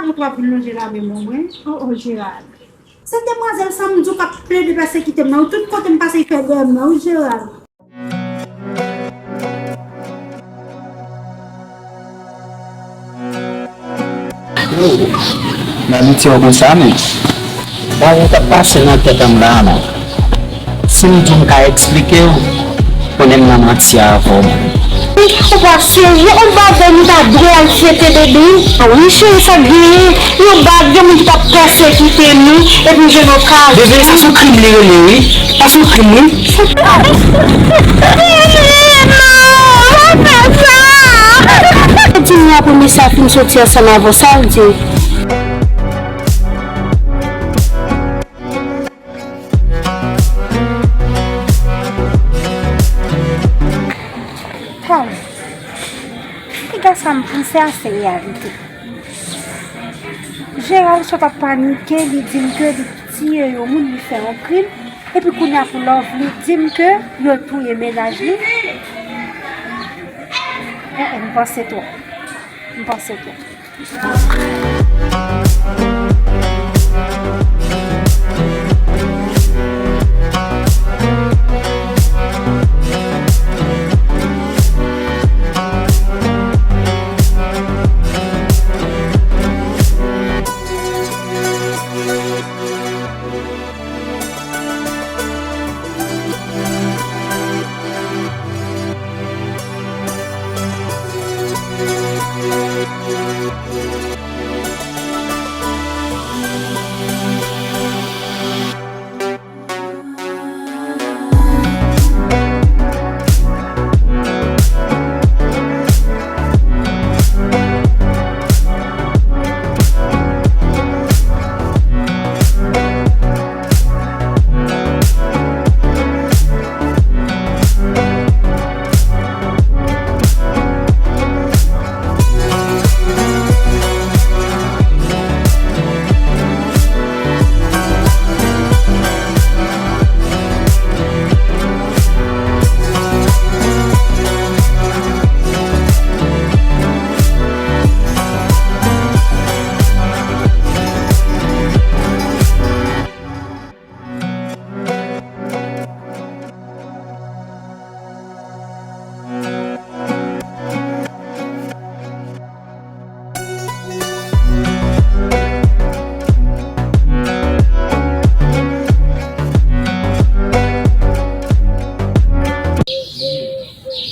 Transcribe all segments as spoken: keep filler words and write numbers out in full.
Ou twò vin lonje lame mwen, o, o, Gerard. Se demwazèl sa m di w k ap plede pèsekite m nan, tout kote m pase, li fè dèyè m nan, wi, Gerard. Yo, m abitye w konsa, men. Bagay k ap pase nan tèt anba a, non. Si m di m ka eksplike w, konnen m nan manti avè w, man. Ou pa serye, on bagay nou ta dwe al fete, baby. A wi, cheri, sa k genyen? Yon bag, gen moun ki t ap pèsekite nou, epi m jwenn okazyon. Bebe, sa se yon krim li rele, wi. Sa se yon krim, wi. Di m apre mesye a fin soti ansanm avè w, sa l di? Tan, piga sa m panse a se reyalite. Gerald sot ap panike, li di m ke li tiye yon moun, li fè yon krim, epi kounye a pou Lovely di m ke yo touye mennaj li. Eh, eh, m panse twòp. M panse twòp.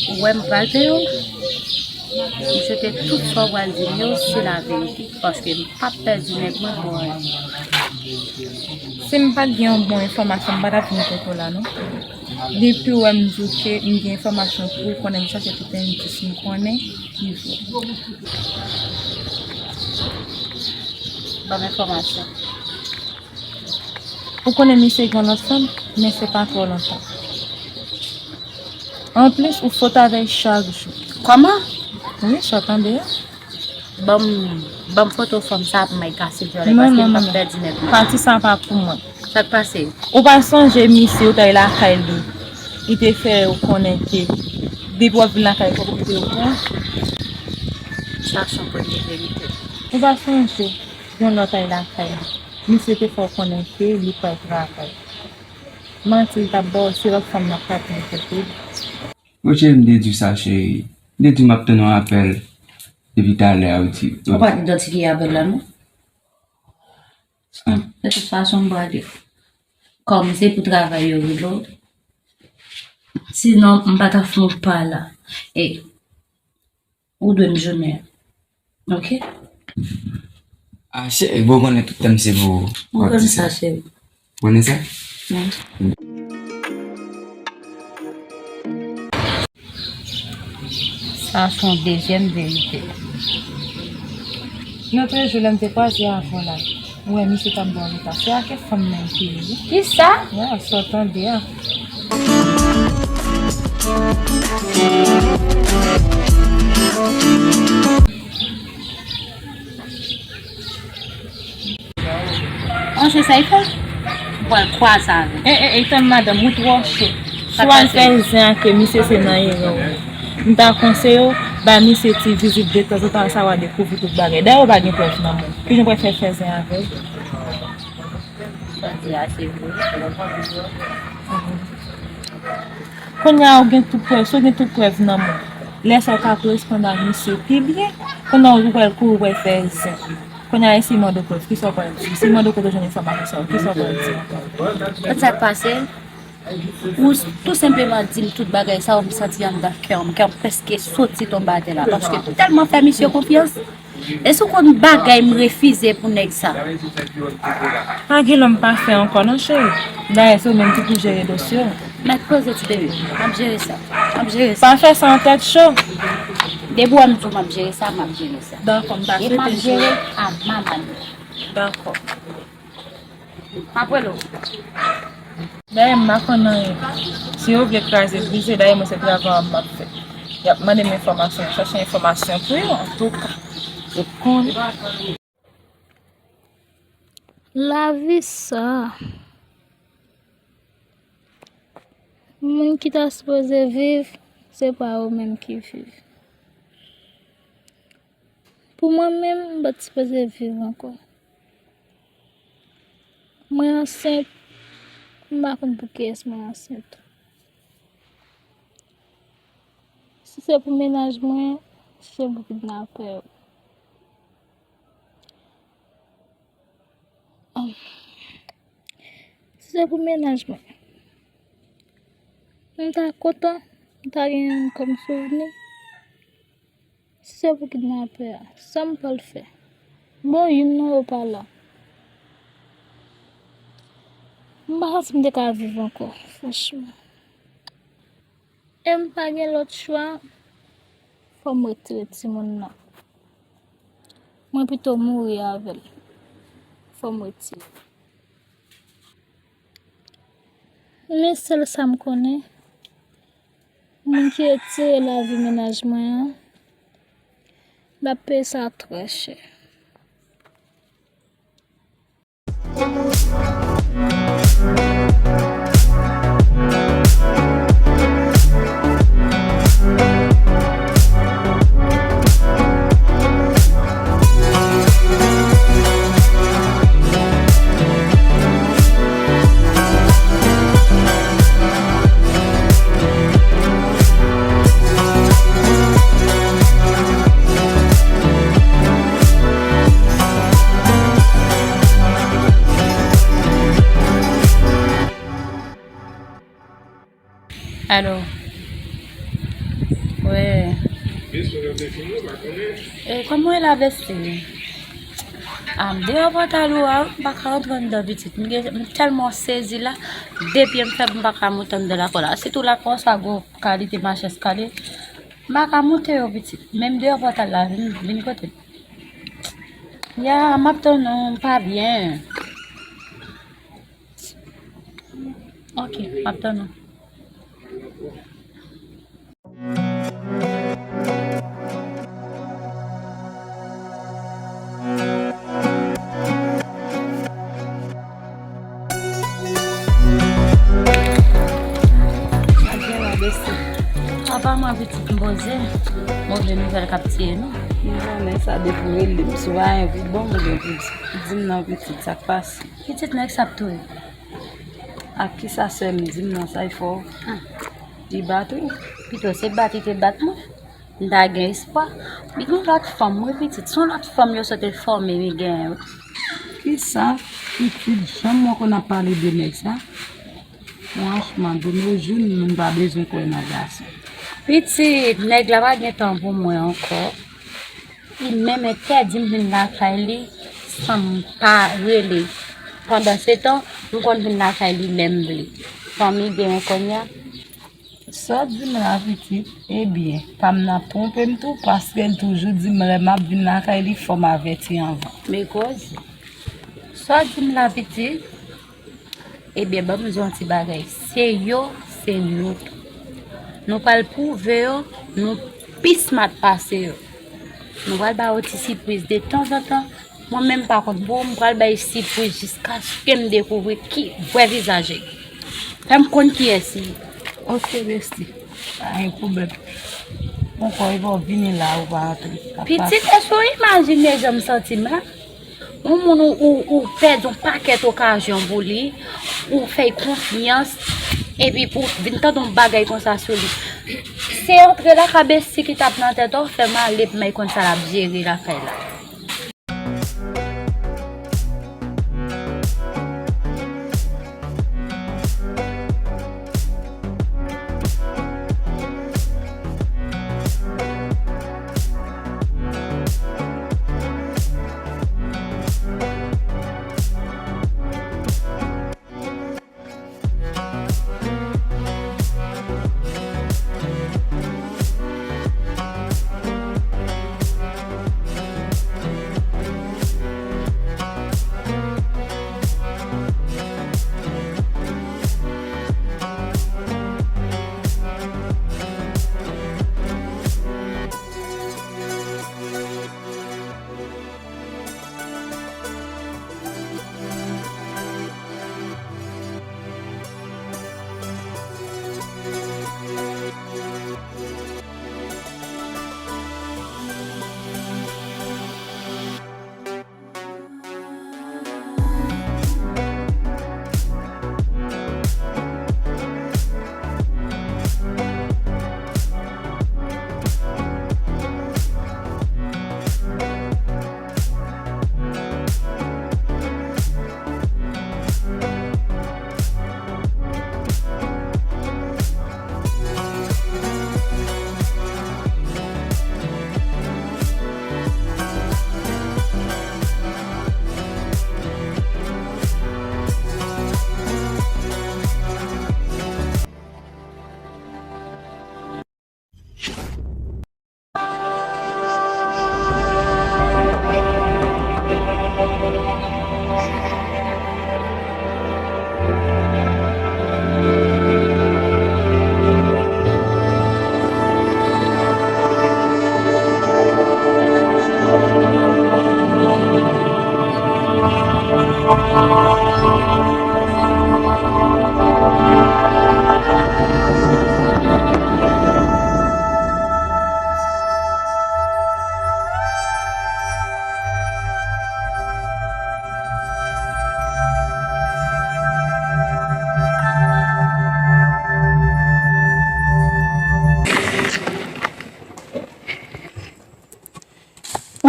Ou wè m pral peye w? M swete tout sa w pral di m yo, se laverite, paske m p ap pèdi nèg mwen pou anyen. Si m pa t gen yon bon enfòmasyon, m pa t ap vin kote w la, non. Depi w wè m di w ke m gen enfòmasyon pou ou, konnen m chache tout endis m konnen ki vre. Ban m enfòmasyon. Ou konnen misye gen yon lòt fanm, men se pa twò lontan. Anplis, ou foto avè l chak jou. Kòman? Wi, sa w tande a. Ban m, ban m foto fanm sa pou m al kase dyòl li, paske m p ap pèdi nèg mwen. Pati sa pa pou mwen. Sa k pase? Ou pa sonje misye ou t al lakay li, li te fè ou konnen ke depi w ap vin lakay li, fòk ou kite l okouran? Sa se yon premye verite. Ou pa sonje yon lè w t al lakay li, misye te fè w konnen ke li pral travay. Manti l t ap ba w, se lòt fanm nan k t ap vin kote l. Bon, cheri, m te di w sa, cheri. M te di w m ap tann yon apèl depi talè a, ou di. Ou pa t idantifye apèl la, non? Hmm, de tout fason, m prale. Kòm se pou travay yo rele w. Sinon, m pa t ap fè yon pa la. E, ou dwe m jounen an. Ok? Ah, cheri, bon, ou konnen tout tan m se pou ou. Ou konnen sa, cheri. Ou konnen sa? Wi. Sa se yon dezyèm verite. Nan premye jou lè m te kwaze avè w la, ou wè misye t ap ba w leta. Se avèk fanm nan li te ye, wi. Kisa? Wi, sa w tande a. An, se sa l fè? Ou pral kwaze avè l. E, e, e, tann madanm, ou twò cho. Si w al fè zen ak misye, se nan erè w ye. M ta konseye w, Bay misye ti vizit detanzantan, sa w a dekouvri tout bagay. Dayè, ou pa gen prèv nan men w. Kijan w pral fè fè zen avè l? Sa w di a, se vre. Kounye a, ou gen tout prèv. Si w gen tout prèv nan men w, lè sa a w ka koresponn ak misye pi byen. Kounye a, ou pral kouri, ou pral fè zen. Kounye a, eseye mande w prèv. Kisa w pral di? Eseye mande w kote w jwenn enfòmasyon sa yo. Kisa w pral di ankò? Konn sa k pase? Ou tou senpleman di m tout bagay sa yo, m santi anndan kè m, kè m prèske soti tonbe atè la, paske m tèlman fè misye konfyans. Èske w konn bagay m refize pou nèg sa? Pa gen lè m pa fè ankò non, cheri. Dayè, se ou menm ki pou jere dosye w. Mèt poze ti bebe, m ap jere sa. M ap jere sa. Pa fè sa an tèt cho. Depi w wè m di w m ap jere sa, m ap jere sa. Dakò, m ta swete jere. E m ap jere a ma manyè. Dakò. M ap rele w. Dayè, m pa konn anyen. Si yo vle kraze, brize, dayè, mwen se travay an m ap fè. Y ap mande m enfòmasyon, m chache enfòmasyon pou yo, antouka. Ou konn. Lavi sa. Moun ki ta sipoze viv, se pa yo menm ki viv. Pou mwen menm, m pa t sipoze viv ankò. Mwen ansent, m pa konn pou kiyès mwen ansent. Si se pou mennaj mwen, si se pou kidnapè yo. Si se pou mennaj mwen, m ta kontan, m ta genyen l kòm souvni. Si se pou kidnapè a, sa m pral fè? Bon, youn nan yo pa la. M pa santi m te ka viv ankò, franchman. E m pa gen lòt chwa, fò m retire timoun nan. Mwen pito mouri avè l. Fò m retire. Men sèl sa m konnen, moun ki retire lavi mennaj mwen an, l ap peye sa trè chè. Alo. Wi. E, kòman w ye la, Bestie? A, m deyò pòtal ou a, m pa ka rantre anndan pitit. M gen, m tèlman sezi la, de pye m fèb, m pa ka moute anndan lakò la. Sitou lakò sa gwo kalite machè eskale. M pa ka moute yo, pitit. Men m deyò pòtal la, vin, vin kote m. Ya, m ap tann ou, m pa byen. Ok, m ap tann ou. Apa mwen pitit m poze, move nouvèl k ap tiye nou. M konnen sa depi w rele m sou a, yon pi bon moun gen pou di. Di m non pitit, sa k pase? Pitit nèg sa ap touye. Ak kisa sè m? Di m non, sa e fò. Ah. Li bat ou? Pito se bat li te bat mwen. M ta gen espwa. Li gen lòt fanm, wi pitit. Se yon lòt fanm yo sot fòme, li genyen, wi. Kisa? Pitit, janm mwen konn ap pale de nèg sa. Franchman, de nos jours, moun pa bezwen kwè nan gason. Pitit, nèg la pa gen tan pou mwen ankò. Li menm entèdi m vin lakay li san m pa rele. Pandansetan, m konn vin lakay li lè m vle. Fanmi genyen kounye a. Sa w di m la, pitit, ebyen, pa m nan twonpe m tou, paske l toujou di m lè m ap vin lakay li, fò m avèti anvan. Men koze. Sa w di m la, pitit? Ebyen, ban m di w yon ti bagay. Se yo, se nou tou. Nou pral pwouve yo, nou pi smart pase yo. Nou pral ba yo ti sipriz de tanzantan. Mwen menm, pa kont pou ou, m pral bay sipriz jiskaske m dekouvri ki vrè vizaj li. Fè m konn kiyès li ye. Ok, Bestie. Pa gen pwoblèm. Bon, kò, e bon, vini la, ou pa antre. Pitit, èske w imajine jan m santi m la? Yon moun ou, ou, ou pèdi yon pakèt okazyon pou li, ou fè l konfyans, epi pou vin tande yon bagay konsa sou li. Se antre lakay besti ki t ap nan tèt ou, fè m ale, pou m al konn sa l ap jere lakay la.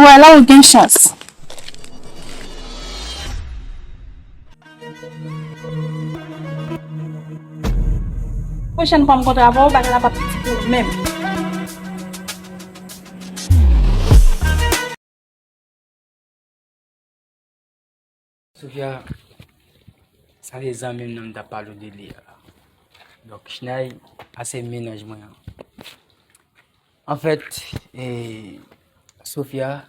Ou wè la, ou gen chans. Pwochèn fwa m kontre avè w, bagay la p ap pitit pou ou menm. Sofia, sa se zanmi m nan m t ap pale w de li a. Donk, Chnay, a se mennaj mwen an. Anfèt, e, Sofia,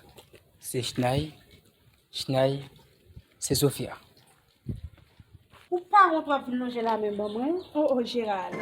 se Chnay, Chnay, se Sofia. Ou pa wont w ap vin lonje lamen ban mwen? O, o, Gerald.